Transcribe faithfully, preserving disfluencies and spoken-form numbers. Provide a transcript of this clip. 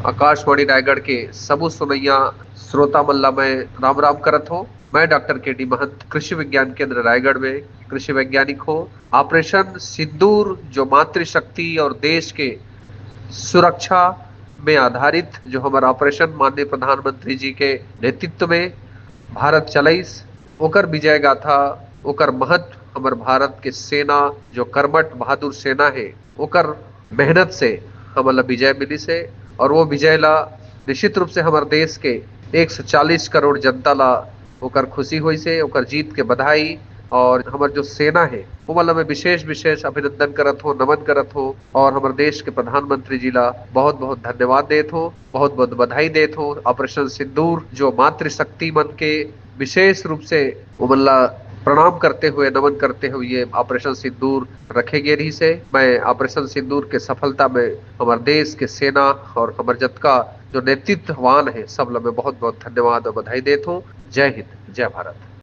आकाशवाणी रायगढ़ के सबो सुनैया श्रोता मन ला मैं राम राम करत हों। मैं डॉक्टर के डी महंत, कृषि विज्ञान केंद्र रायगढ़ में कृषि वैज्ञानिक हों। ऑपरेशन सिंदूर जो मातृशक्ति और देश के सुरक्षा में आधारित जो हमर ऑपरेशन माननीय प्रधानमंत्री जी के नेतृत्व में भारत चलइस, ओकर विजय गाथा, ओकर महत्व, हमर भारत के सेना जो कर्मठ बहादुर सेना हे, ओकर मेहनत से हमन ला विजय मिलिस हे। और वो विजय ला निश्चित रूप से हमर देश के एक सौ चालीस करोड़ जनता ला ओकर खुशी होइस हे, ओकर जीत के बधाई। और हमर जो सेना हे, ओमन ला मैं विशेष विशेष अभिनंदन करत हों, नमन करत हों, और हमर देश के प्रधानमंत्री जी ला बहुत बहुत धन्यवाद देत हों, बहुत बहुत बधाई देत हों। ऑपरेशन सिंदूर जो मातृशक्ति मन के विशेष रूप से ओमन ला प्रणाम करते हुए, नमन करते हुए ये ऑपरेशन सिंदूर रखे गे रहिस हे। मैं ऑपरेशन सिंदूर के सफलता में हमर देश के सेना और हमर जतका जो नेतृत्ववान हे, सब ला मैं बहुत बहुत धन्यवाद और बधाई देत हों। जय हिंद, जय भारत।